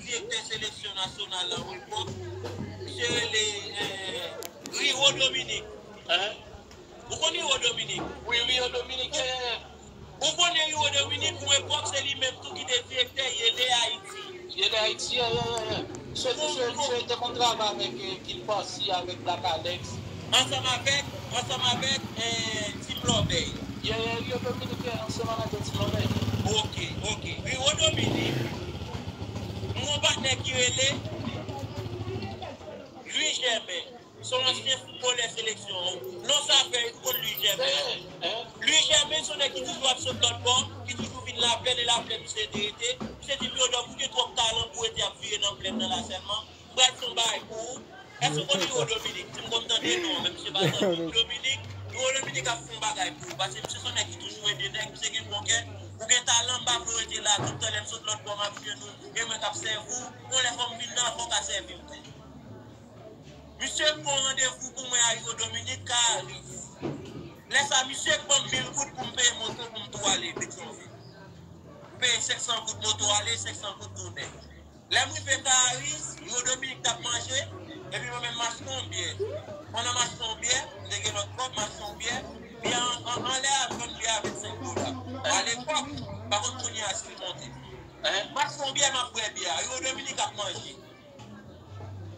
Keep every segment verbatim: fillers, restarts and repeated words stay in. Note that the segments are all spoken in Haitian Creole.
direktè seleksyon nasyonal lan, Wepòk. Misye rele eh, Riro Dominique. Hein? Ou konn Riro Dominique? Wi, Riro Dominique. Ou konnen Riro Dominique, Wepòk, se li menm tou ki te direktè Yele Ayiti. Yele Ayiti, yeah, yeah, yeah. Se misye, misye te konn travay avèk eh, King Posse, avèk Black Alex. Ansanm avèk, ansanm avèk eh, Team Lòbèy. Yeah, yeah, Riro Dominique, yeah, ansyen manadjè Team Lòbèy. Ok, ok. Riro Dominique, m gon patnè ki rele Louis Germain. Se yon ansyen foutbolè seleksyon. Non sa fè, ou konn Louis Germain. Louis Germain se yon nèg ki toujou ap sot lòt bò, ki toujou vin Laplèn e Laplèn misye te rete. Misye di Teodò, ou gen twòp talan pou rete ap vire nan Plèn nan la sèlman. M pral fè yon bagay pou ou. Èske ou konn Riro Dominique? Di m konn tande non, men misye pa tande. Dominique, Riro Dominique ap fè yon bagay pou ou. Paske misye se yon nèg ki toujou ede nèg, misye gen bon kè. Ou gen talan, m pa vle w rete la. Tout tan lè m sot lòt bò, m ap jwenn ou. E mwen k ap sèvi w. Yon lè fò m vin nan, fò w ka sèvi m tou. Misye pran randevou pou mwen a Riro Dominique Caris. Lè sa, misye k ban m mil goud pou m peye moto pou m tou ale Petyonvil. M peye senk san goud moto ale, senk san goud tounen. Lè m rive Caris, Riro Dominique t ap manje, epi mwen menm m achte yon byè. Pandan m achte yon byè, m te gen lòt kòb, m achte yon byè. Byè an, an, anlè a, m vann byè a vennsenk dola. Alepòk, m pa konn kounye a si l monte. M achte yon byè, m ap bwè byè a. Riro Dominique ap manje.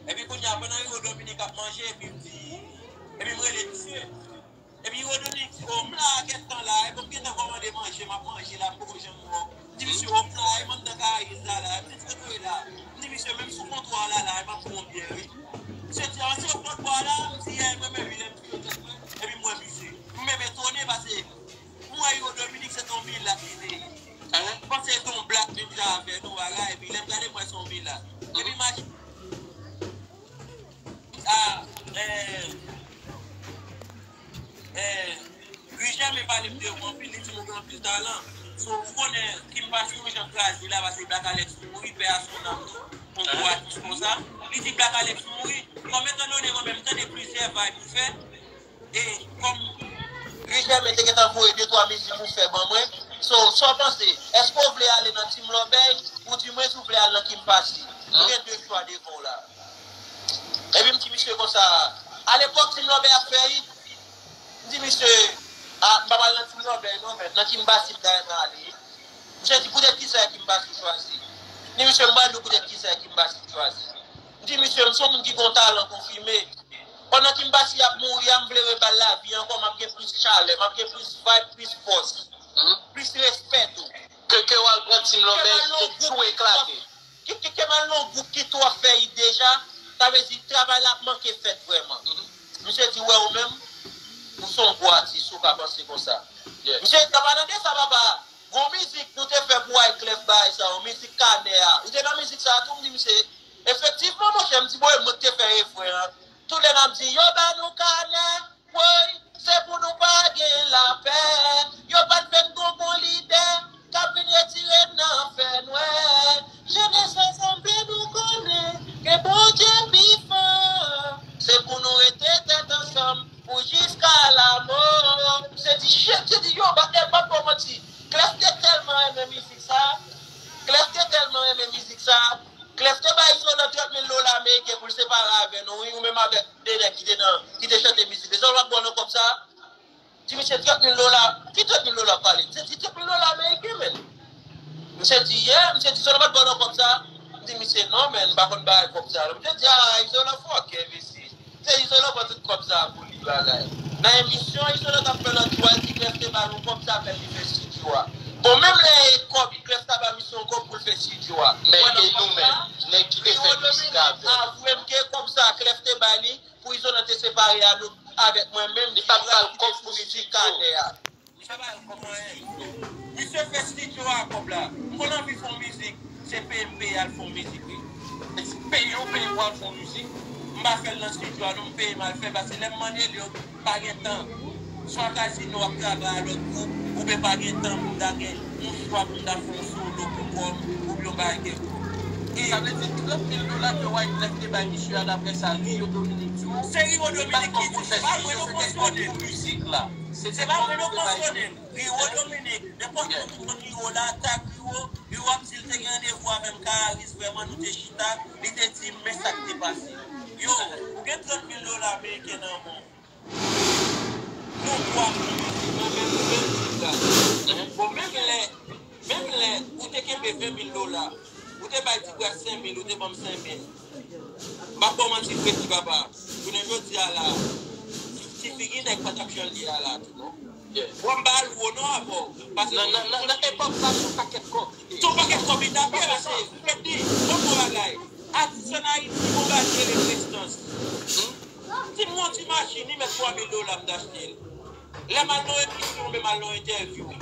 Epi kounye a, pandan Riro Dominique ap manje, epi m di, epi m rele misye. Epi Riro Dominique di, o, m la, gentan la, epi m gentan kòmande manje, m ap manje la, m poko janm wè w. M di misye, o, m la, e m anndan Caris la, la, m di, kote w ye la? M di misye, menm sou kontwa la, la, e m ap pran yon byè, wi. Misye di, a, se w kontwa la? M di, yè, mwen menm, wi, lè m vire tèt mwen, epi m wè misye. M menm etone, paske M wè Riro Dominique se t on milat li te ye. M panse se t on black menm jan avè nou bagay, epi lè m gade m wè se on milat. Epi imajine a eh, eh, Louis Germain pale m de ou anpil, li di m ou gen anpil talan. So, ou konnen Kim Passy yon jan kraze la, paske Black Alex mouri, pè a son nanm tou, yon gwo atis konsa. Li di Black Alex mouri. Kòm etandone mwen menm m tande plizyè vibe ou fè, E kòm Louis Germain te gentan voye de twa mizik ou fè ban mwen, so, sa w panse? Èske w vle ale nan Team Lòbèy oudimwens ou vle al nan Kim Passy? Ou gen de chwa devan w la. Epi m di misye konsa, alepòk Team Lòbèy ap fè it, m di misye, a, m p ap al nan Team Lòbèy non, men nan Kim Passy m ta renmen ale. Misye di, poutèt kisa Kim Passy chwazi? M di misye, m pral di w poutèt kisa Kim Passy chwazi. M di misye, m se yon moun ki gen yon talan konfime. Pandan Kim Passy ap mouri a, m vle rebal lavi ankò, m ap gen plis chalè, m ap gen plis vibe, plis fòs, plis respè tou. Ke, ke w al pran Team Lòbèy pou, pou eklate. Ke, ke, ke m al nan yon gwoup ki twò fè it deja, sa vle di travay la ap manke fèt vrèman. Misye di, wè ou menm, ou se yon gwo atis, ou ka panse konsa. Misye di, pa nan de sa, papa. Gon mizik nou te fè pou Wyclef bay sa, yon mizik kanè a. Ou te nan mizik sa a tou, m di misye, efektivman, monchè, m di, bon, e mwen k te fè refren an. Tout lè n ap di, yo ba nou kanè, woy, se pou nou pa gen lapè. Yo pa t vle n gon bon lidè, k ap vin retire n nan fènwè. Jenès la sanble nou konnen, ke Bondye pi fò. Se pou nou rete tèt ansanm, pou jiska lamo. Se di, se di, yo, ba, e, m p ap ba w manti. Clef te tèlman renmen mizik sa. Clef te tèlman renmen mizik sa. Clef te bay Izolan trant mil dola ameriken pou l separe avè nou, wi, ou menm avèk de nèg ki te nan, ki te chante mizik. Izolan pa t ba w nan kòb sa. Di misye trant mil dola. Ki trant mil dola w pale? Misye di trant mil dola ameriken, menn. Misye di, yeah. Misye di, Izolan pa t ba w nan kòb sa. M di misye, non, menn, m pa konn bay kòb sa. Misye di, a, Izolan fòkè, mesye. Se Izolan pran tout kòb sa a pou li bagay. Nan emisyon, Izolan t ap fè lòt jou a, l di Clef te ba l yon kòb sa, fè l li fè estidyo a. Bon, menm lè e kòb, Clef ta ba misye yon kòb pou l fè estidyo a. Men e nou menm, nèg ki te fè mizik avè l. Avwe m ke kòb sa a Clef te bay li, pou Izolan te separe a nou, avèk mwen menm, li pa t ba l kòb pou estidyo a. Misye pa yon kòb anyen. Misye fè estidyo a kòb la. M konn anvi fè yon mizik, se peye m peye al fè yon mizik, wi. Peye w peye pou al fè yon mizik. M pa fè l nan estidyo a non, m peye m al fè, paske lè m mande l yo, pa gen tan. Swa kazino ap travay a lòt gwoup, oubyen pa gen tan pou m ta gen yon chwa pou m ta fè yon solo pou kò m, oubyen yon bagay kèlkonk. E sa vle di trant mil dola ke Wyclef te bay misye a, daprè sa Rio Dominique di w, se Rio Dominique ki di, se pa mwen non k mansyone l. Mizik la. Se pa mwen non k mansyone l. Riro Dominique, nenpòt moun ki konn Riro la, tag Riro, Riro W ap di l te gen randevou avè m Karis, vrèman nou te chita, li te di m men sa k te pase. Yo, ou gen trant mil dola ameriken nan men w. Nou twa moun isit nan menm, menm tit la. Bon, menm lè, menm lè ou te kenbe ven mil dola, ou te bay Ti Bras senk mil, ou te ban m senk mil. M ap ba w manti, Fredi papa. Jounen jodi a la, ti figi nèg pa t ap jan l ye a la tou non. Bon, m ba l wo non avè w. Paske nan, nan, nan, nan epòk sa, se yon pakèt kòb li te ye. Se yon pakèt kòb li t ap ye, paske Fredi, bon, bon bagay. Atis ann Ayiti, bon bagay, rele prestans. Si m gon ti machin, li mèt twa mil dola, m t achte l. Lè m al nan yon emisyon, oubyen m al nan yon entèvyou,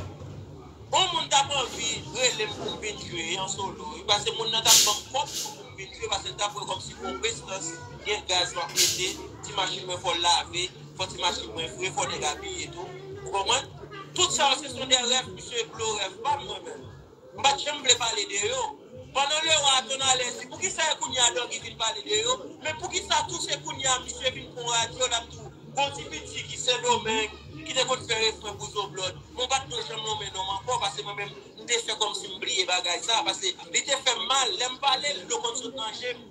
yon moun t ap anvi rele m pou m vin jwe an solo wi, paske moun nan t ap ban m kòb tou pou m vin jwe, paske l t ap wè kòmsi gon prestans, gen gaz m ap mete, ti machin mwen fò l lave, fò ti machin mwen fre, fò nèg abiye tou. Ou konprann? Tout sa yo se son de rèv, misye blo rèv pa m mwen menm. M pa t janm vle pale de yo. Pandan Lewa a t ann alèz, li, poukisa e kounye a Doggy vin pale de yo? Men poukisa tou se kounye a misye vin pran radyo, l ap di w, gon ti piti ki Sendomeng, ki te konn fè refren pou Zoblòd. Men w pa t dwe janm nonmen non m ankò, paske mwen menm, m te fè kòmsi m bliye bagay sa, paske li te fè m mal. Lè m pale l, dlo konn sot nan je m.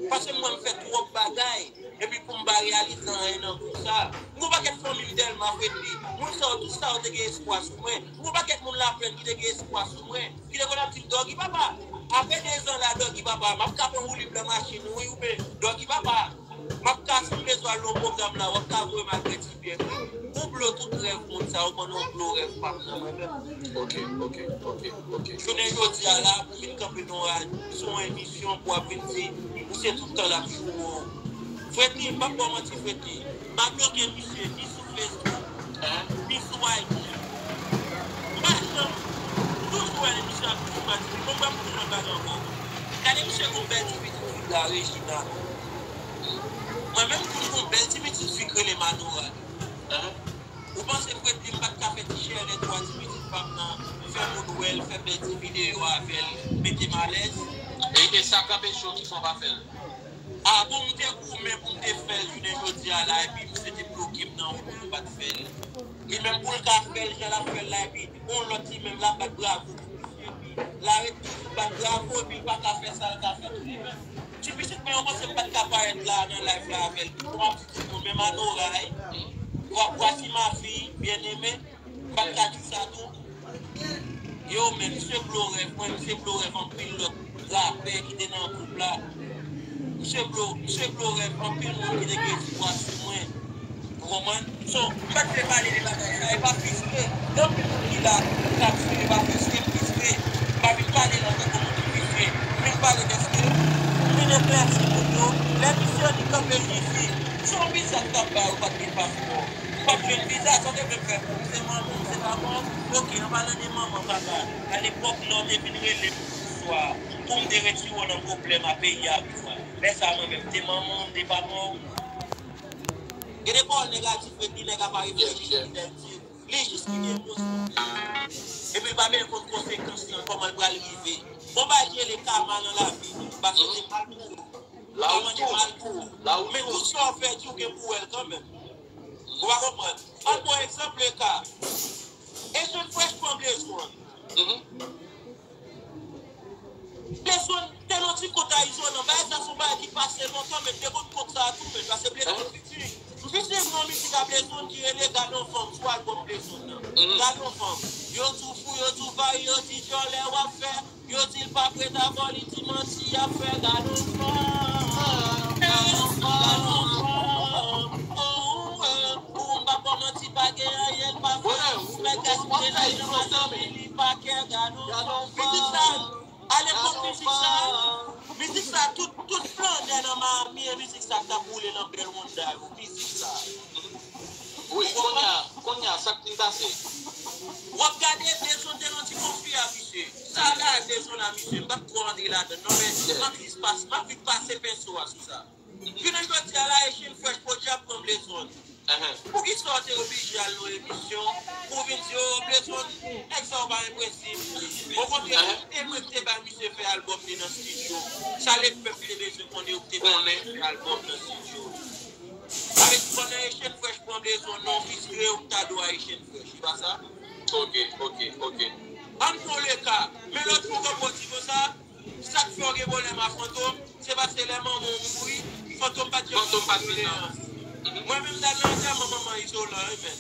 Paske m wè m fè twòp bagay, epi pou m pa reyalize anyen nan kou sa. M gon pakèt fanmi m Dèlma, Fredi. Moun sa yo, tout sa yo te gen espwa sou mwen. M gon pakèt moun Laplèn ki te gen espwa sou mwen. Ki te konn ap di m, Doggy papa, apre dezan la, Doggy papa, m ap ka pran woulib nan machin ou wi, oubyen, Doggy papa, m ap ka, si m bezwen al nan yon pwogram la, w ap ka voye m al Pètipyè wi. Ou blo tout rèv moun sa yo, pandan w blo rèv pa m nan mwen menm. Ok, ok, ok, ok. Jounen jodi a la, pou vin kanpe nan radyo, sou yon emisyon, pou w ap vin di, misye tout tan l ap joure w. Fredi, m p ap ba w manti, Fredi. M pa bloke misye ni sou Facebook, ni sou I G. M pa janm, m toujou wè misye ap toujou ap di, bon, m pa pou nan bagay ankò. Gade misye gon bèl ti pitit fi la, Regina. Mwen menm tou m gon bèl ti pitit fi k rele Manora. Ou panse Fredi m pa t ka fè ti chèlè twa ti pitit pa m nan, fè moun wè l, fè bèl ti videyo avè l, mete m alèz? E, e sa k anpeche w ki fè w pa fè l? A bon, m te goumen pou m te fè l jounen jodi a la, epi misye te bloke m nan wout, m pa t fè l. Li menm pou l ka fè l, jan l ap fè l la, epi yon lòt li menm l ap bat bravo pou misye, epi l arete toujou bat bravo, epi l pa ka fè sa l ka fè tou li menm. Ti pitit mwen, ou panse m pa t ka parèt la nan live la avè l? Bon, m ap di tout moun, men Manora, wi. Vwa-, voici ma fille bien-aimée. M pa t ka di sa tou. Yo, men misye blo rèv mwen, misye blo rèv anpil lòt rapè ki te nan gwoup la. Misye blo, misye blo rèv anpil moun ki te gen espwa sou mwen. Ou konprann? So, m pa t vle pale de bagay sa, e pa fiske. Gen anpil moun ki la, k ap swiv, e pa fiske m fiske. M pa vin pale nan tankou moun ki fiske. M vin pale dèske m vin eklèsi moun yo. Lè misye di kanpe jifi, se yon viza k t ap ba yo, pa t gen paspò. M pa t jwenn viza, sa w te vle m fè pou m? Se manman m, se papa m? Oke, an palan de manman, papa, alepòk lè w te vin rele m pou swa, pou m te retire w nan pwoblèm a peyi a pou mwen. Lè sa a mwen menm, m te manman w, m te papa w. Gen de pawòl negatif, epi nèg ap reflechi sou li lè l di, li jis ki gen emosyon. Epi l pa menm konn konsekans lan, kòman l pral rive. Gon bagay ki rele kama nan lavi, m pa swete mal pou ou. M pa mande mal pou ou. Men tout sa w fè di w gen pou w wè l kanmenm. Ou pa konprann? An bon egzanp, le ka. Agent Fresh pran Blaze One. Blaze One te nan ti kont Arizona. Bagay sa se yon bagay ki pase lontan, men m te konn kont sa a tou, men paske Blaze One fiti. M fiti gen yon mizik a Blaze One ki rele Gad on Fanm sou albòm Blaze One nan. Gad on Fanm. Yo di w fou, yo di w vare, yo di djòlè w ap fè. Yo di l pa prèt avè w, li di manti y ap fè. Gad on fanm, gad on fanm, gad on fanm. Oh, oh, oh, m pa ba w manti, pa gen anyen l pa fè. Ou mèt gaspiye lajan nan Miami, li pa kè. Gad on fanm. Mizik sa, alepòk mizik sa, mizik sa, tout, tout flannè nan Miami, e mizik sa k t ap woule nan bèl Honda yo, mizik sa. Wi, kounye a, kounye a, sa k vin pase? W ap gade Blaze One te nan ti konfli a misye. Sa a bagay Blaze One a misye, m p ap twò antre ladann non, men m ap jis pase, m ap vin pase penso a sou sa. Jounen jodi a la, Agent Fresh pwodui ap pran Blaze One. Poukisa w te oblije al nan emisyon pou w vin di, o, Blaze One, nèg sa yo pa gen prensip? Okontrè, e mwen ki te bay misye fè albòm li nan estidyo. Sa lepèp te bezwen konnen, yo te bay misye fè albòm nan estidyo. Avèk pandan Agent Fresh pran Blaze One, non, fiske yo ta dwe Agent Fresh, e pa sa? Ok, ok, ok. Ann pran le ka. Men lòt jou, kòm w di konsa, sa k fè w gen pwoblèm a Fantom, se paske lè manman w mouri, Fantom pa t janm di kondoleyans. Mwen menm, m t al nan antèman manman Izolan, wi, men.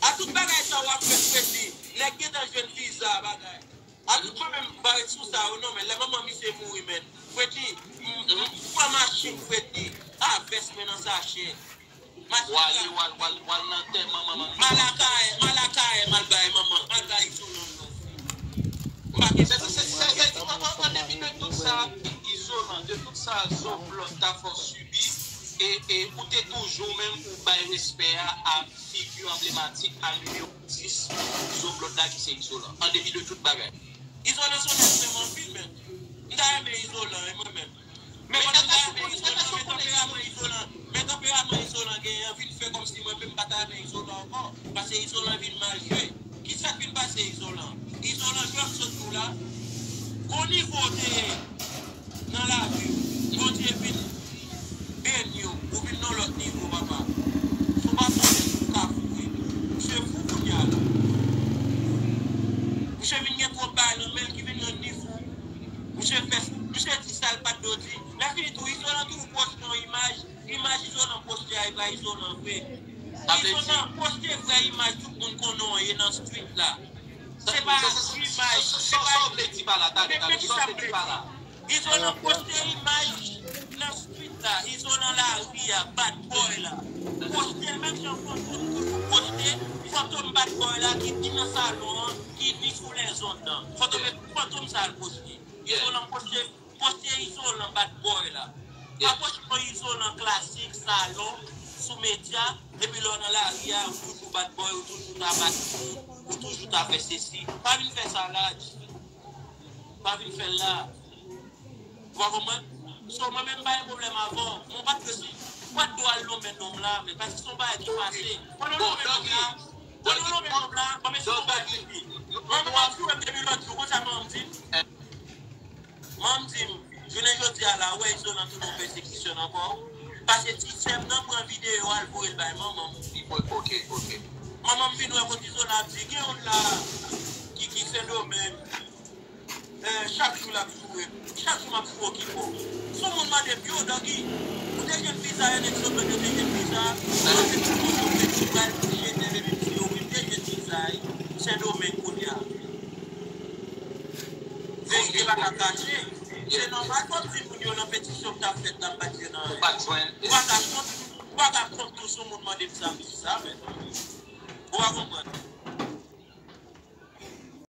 A tout bagay sa w ap fè, Fredly, nèg gentan jwenn viza, bagay. A tout mwen menm, m pa ret sou sa yo, non, men lè manman misye mouri, men. Fredly, m, m, m pran machin, Fredly. A, vès mwen nan sachè. Machin. W ale, w al, w al, w al nan tè manman, manman. M al lakay, m al lakay, m al bay manman, m al bay Izolan love. M pa gen. Se, se, se, se, se, an, an, an depi de tout sa, Izolan, de tout sa Zoblòd ta fè w sibi, e, e ou te toujou menm ou bay respè a, a figi anblematik, a nimewo dis Zoblòd la ki se Izolan. An depi de tout bagay. Izolan se yon nèg m renmen anpil, men. M ta renmen Izolan, e mwen menm. Men pandan m ta renmen Izolan, men tanperaman Izolan, men tanperaman Izolan genyen an vin fè kòmsi mwen menm m pa ta renmen Izolan ankò. Paske Izolan vin mal jwe. Kisa k vin pase Izolan? Izolan, jan m sot di w la, gon nivo w te ye nan lavi w, Bondye vin beni w, ou vin nan lòt nivo, papa. Si w pa konnen si w ka fou vre. Misye fou kounye a la. Misye vin gen twòp bagay nan men l ki vin rann li fou. Misye fè, misye di sa l pa t dwe di. Lè fini tou, Izolan toujou poste yon imaj, imaj Izolan poste a, e pa Izolan vre. Izolan poste vrè imaj tout moun konnen w ye nan street la. Se pa imaj, se pa. Sa w vle di pa la, talè, talè, sa w vle di pa la? Izolan poste imaj nan street la, Izolan lari a, bad boy la. Poste l menm jan Fantom toujou poste, Fantom bad boy la ki ni nan salon an, ki ni sou lèzonn nan. Fantom, Fantom sa l poste. Izolan poste, poste Izolan bad boy la. Pa poste yon Izolan klasik, salon, sou medya, epi lè w nan lari a, ou toujou bad boy, ou toujou ta bat moun, ou toujou ta fè sesi. Pa vin fè sa la, G. Pa vin fè l la. Ou pa konprann? So, mwen menm, m pa gen pwoblèm avè w. Mwen pa t resi, m pa t dwe al nonmen non m la, men paske se yon bagay ki pase. Pandan w nonmen non m la, pandan w nonmen non m la, ban m esplike w yon bagay, Fredly. Manman m ap joure m depi lòt jou, konn sa manman m di m? Manman m di m, jounen jodi a la, ou wè Izolan tounen yon pèsekisyon ankò. Paske ti sè m nan pran videyo a, l voye l bay manman m. Li voye, ok, ok. Manman m vin wè kote Izolan ap di, gen youn la ki, ki Sendomeng. Eh, chak jou l ap joure m. Chak jou m ap fè okipe w. Si yon moun mande m, yo, Doggy, ou te jwenn viza a, nèg Sendomeng yo te jwenn viza a? Mwen te di, yo, yo, yo pral bouche nèg, epi m di yo, wi, m te jwenn viza a, wi. Sendomeng kounye a. Verite pa ka kache. Se nòmal fò m di moun yo nan petisyon k t ap fèt la, m pa t jwenn anyen. Ou pa t jwenn. Ou pa ka kont, ou pa ka kont tou si yon moun mande m sa, m di sa, men. Ou pa konprann.